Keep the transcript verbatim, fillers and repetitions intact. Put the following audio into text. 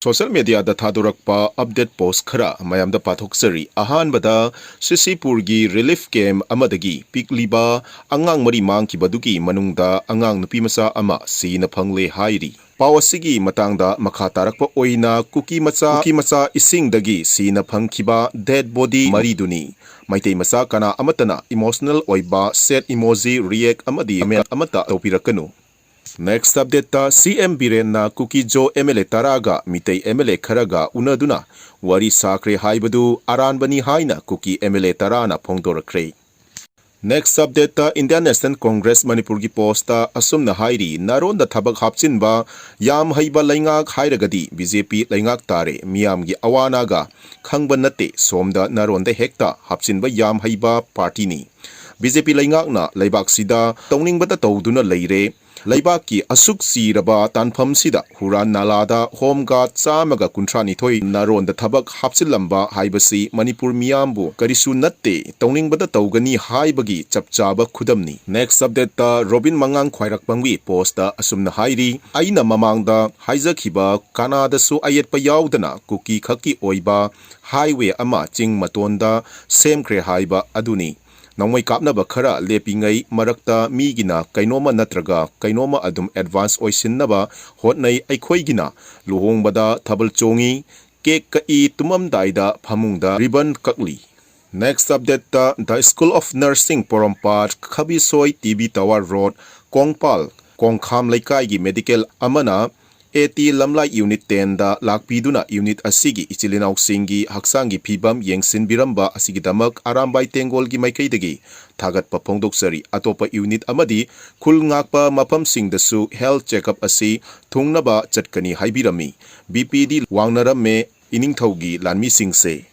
Social ꯃꯦꯗꯤꯌꯥꯗ ꯊꯥꯗꯣꯔꯛꯄ update ꯄꯣꯁ ꯈꯔ ꯃꯌꯥꯝꯗ ꯄꯥꯊꯣꯛꯆꯔꯤ꯫ ꯑꯍꯥꯟꯕꯗ, ꯁꯤꯁꯤꯄꯨꯔꯒꯤ ꯔꯤꯂꯤꯐ ꯀꯦꯝꯞ ꯑꯃꯗꯒꯤ ꯄꯤꯛꯂꯤꯕ ꯑꯉꯥꯡ ꯃꯔꯤ ꯃꯥꯡꯈꯤꯕꯗꯨꯒꯤ ꯃꯅꯨꯡꯗ ꯑꯉꯥꯡ ꯅꯨꯄꯤ ꯃꯆꯥ ꯑꯃ ꯁꯤꯅ ꯐꯪꯂꯦ ꯍꯥꯏꯔꯤ꯫ ꯄꯥꯎ ꯑꯁꯤꯒꯤ ꯃꯇꯥꯡꯗ ꯃꯈꯥ ꯇꯥꯔꯛꯄ ꯑꯣꯏꯅ ꯀꯨꯀꯤ ꯃꯆꯥ, ꯀꯨꯀꯤ ꯃꯆꯥ ꯏꯁꯤꯡꯗꯒꯤ ꯁꯤꯅ ꯐꯪꯈꯤꯕ ꯗꯦꯗ ꯕꯣꯗꯤ ꯃꯔꯤꯗꯨꯅꯤ꯫ ꯃꯩꯇꯩ ꯃꯆꯥ ꯀꯅꯥ ꯑꯃꯠꯇꯅ ꯏꯃꯣꯁꯅꯦꯜ ꯑꯣꯏꯕ ꯁꯦꯗ ꯏꯃꯣꯖꯤ, ꯔꯤꯌꯦꯛ ꯑꯃꯗꯤ ꯀꯃꯦꯟ ꯑꯃꯠꯇ ꯇꯧꯕꯤꯔꯛꯀꯅꯨ꯫ ꯅꯦꯛꯁ ꯑꯞꯗꯦꯠꯇ ꯁꯤ ꯑꯦꯝ ꯕꯤꯔꯦꯟꯅ ꯀꯨꯀꯤꯖꯣ ꯑꯦꯝ ꯑꯦꯜ ꯑꯦ ꯇꯔꯥꯒ ꯃꯤꯇꯩ ꯑꯦꯝ ꯑꯦꯜ ꯑꯦ ꯈꯔꯒ ꯎꯅꯗꯨꯅ ꯋꯥꯔꯤ ꯁꯥꯈ꯭ꯔꯦ ꯍꯥꯏꯕꯗꯨ ꯑꯔꯥꯟꯕꯅꯤ ꯍꯥꯏꯅ ꯀꯨꯀꯤ ꯑꯦꯝ ꯑꯦꯜ ꯑꯦ ꯇꯔꯥꯅ ꯐꯣꯡꯗꯣꯔꯛꯈ꯭ꯔꯦ꯫ ꯅꯦꯛꯁ ꯑꯞꯗꯦꯠꯇ ꯏꯟꯗꯤꯌꯥꯟ ꯅꯦꯁꯅꯦꯜ ꯀꯣꯡꯒ꯭ꯔꯦꯁ ꯃꯅꯤꯄꯨꯔꯒꯤ ꯄꯣꯁꯇ ꯑꯁꯨꯝꯅ ꯍꯥꯏꯔꯤ, ꯅꯥꯔꯣꯟꯗ ꯊꯕꯛ ꯍꯥꯞꯆꯤꯟꯕ ꯌꯥꯝ ꯍꯩꯕ ꯂꯩꯉꯥꯛ ꯍꯥꯏꯔꯒꯗꯤ ꯕꯤ ꯖꯦ ꯄꯤ ꯂꯩꯉꯥꯛ ꯇꯥꯔꯦ꯫ ꯃꯤꯌꯥꯝꯒꯤ ꯑꯋꯥ ꯑꯅꯥꯒ ꯈꯪꯕ ꯅꯠꯇꯦ, ꯁꯣꯝꯗ ꯅꯥꯔꯣꯟꯗ ꯍꯦꯛꯇ ꯍꯥꯞꯆꯤꯟꯕ ꯌꯥꯝ ꯍꯩꯕ ꯄꯥꯔꯇꯤꯅꯤ꯫ ꯕꯤ ꯖꯦ ꯄꯤ ꯂꯩꯉꯥꯛꯅ ꯂꯩꯕꯥꯛꯁꯤꯗ ꯇꯧꯅꯤꯡꯕꯇ ꯇꯧꯗꯨꯅ ꯂꯩꯔꯦ꯫ ꯂꯩꯕꯥꯛꯀꯤ ꯑꯁꯨꯛ ꯆꯤꯔꯕ ꯇꯥꯟꯐꯝꯁꯤꯗ ꯍꯨꯔꯥꯟ ꯅꯥꯂꯥꯗ ꯍꯣꯝ ꯒꯥꯔꯗ ꯆꯥꯝꯃꯒ ꯀꯨꯟꯊ꯭ꯔꯥ ꯅꯤꯊꯣꯏ ꯅꯥꯔꯣꯟꯗ ꯊꯕꯛ ꯍꯥꯞꯆꯤꯜꯂꯝꯕ ꯍꯥꯏꯕꯁꯤ ꯃꯅꯤꯄꯨꯔ ꯃꯤꯌꯥꯝꯕꯨ ꯀꯔꯤꯁꯨ ꯅꯠꯇꯦ, ꯇꯧꯅꯤꯡꯕꯗ ꯇꯧꯒꯅꯤ ꯍꯥꯏꯕꯒꯤ ꯆꯞ ꯆꯥꯕ ꯈꯨꯗꯝꯅꯤ꯫ ꯅꯦꯛꯁ ꯑꯞꯗꯦꯠꯇ ꯔꯣꯕꯤꯟ ꯃꯉꯥꯡ ꯈ꯭ꯋꯥꯏꯔꯥꯛꯄꯝꯒꯤ ꯄꯣꯁꯇ ꯑꯁꯨꯝꯅ ꯍꯥꯏꯔꯤ, ꯑꯩꯅ ꯃꯃꯥꯡꯗ ꯍꯥꯏꯖꯈꯤꯕ ꯀꯅꯥꯗꯁꯨ ꯑꯌꯦꯠꯄ ꯌꯥꯎꯗꯅ ꯀꯨꯀꯤ ꯈꯛꯀꯤ ꯑꯣꯏꯕ ꯍꯥꯏꯋꯦ ꯑꯃ ꯆꯤꯡ ꯃꯇꯣꯟꯗ ꯁꯦꯝꯈ꯭ꯔꯦ ꯍꯥꯏꯕ ꯑꯗꯨꯅꯤ꯫ ꯅꯣꯡꯃꯩ ꯀꯥꯞꯅꯕ ꯈꯔ ꯂꯦꯞꯄꯤꯉꯩ ꯃꯔꯛꯇ ꯃꯤꯒꯤꯅ ꯀꯩꯅꯣꯝꯃ ꯅꯠꯇ꯭ꯔꯒ ꯀꯩꯅꯣꯝꯃ ꯑꯗꯨꯝ ꯑꯦꯗꯚꯥꯟꯁ ꯑꯣꯏꯁꯤꯟꯅꯕ ꯍꯣꯠꯅꯩ꯫ ꯑꯩꯈꯣꯏꯒꯤꯅ ꯂꯨꯍꯣꯡꯕꯗ ꯊꯥꯕꯜ ꯆꯣꯡꯉꯤ, ꯀꯦꯛ ꯀꯛꯏ, ꯇꯨꯝꯃꯝꯗꯥꯏꯗ ꯐꯃꯨꯡꯗ ꯔꯤꯕꯟ ꯀꯛꯂꯤ꯫ ꯅꯦꯛꯁ ꯑꯞꯗꯦꯠꯇ The School of Nursing Porompat, Khabisoi, T B tower road, Kongpal, Kongkham ꯂꯩꯀꯥꯏꯒꯤ ꯃꯦꯗꯤꯀꯦꯜ ꯑꯃꯅ ꯑꯦ ꯇꯤ ꯂꯝꯂꯥꯏ ꯌꯨꯅꯤꯠ ꯇꯦꯟꯗ ꯂꯥꯛꯄꯤꯗꯨꯅ ꯌꯨꯅꯤꯠ ꯑꯁꯤꯒꯤ ꯏꯆꯤꯜ ꯏꯅꯥꯎꯁꯤꯡꯒꯤ ꯍꯛꯆꯥꯡꯒꯤ ꯐꯤꯕꯝ ꯌꯦꯡꯁꯤꯟꯕꯤꯔꯝꯕ ꯑꯁꯤꯒꯤꯗꯃꯛ ꯑꯔꯥꯝꯕꯥꯏ ꯇꯦꯡꯒꯣꯜꯒꯤ ꯃꯥꯏꯀꯩꯗꯒꯤ ꯊꯥꯒꯠꯄ ꯐꯣꯡꯗꯣꯛꯆꯔꯤ꯫ ꯑꯇꯣꯞꯄ ꯌꯨꯅꯤꯠ ꯑꯃꯗꯤ ꯈꯨꯜ ꯉꯥꯛꯄ ꯃꯐꯝꯁꯤꯡꯗꯁꯨ ꯍꯦꯜꯊ ꯆꯦꯛꯑꯞ ꯑꯁꯤ ꯊꯨꯡꯅꯕ ꯆꯠꯀꯅꯤ ꯍꯥꯏꯕꯤꯔꯝꯃꯤ꯫ ꯕꯤ ꯄꯤ ꯗꯤ ꯋꯥꯡꯅꯔꯝꯃꯦ ꯏꯅꯤꯡꯊꯧꯒꯤ ꯂꯥꯟꯃꯤꯁꯤꯡꯁꯦ꯫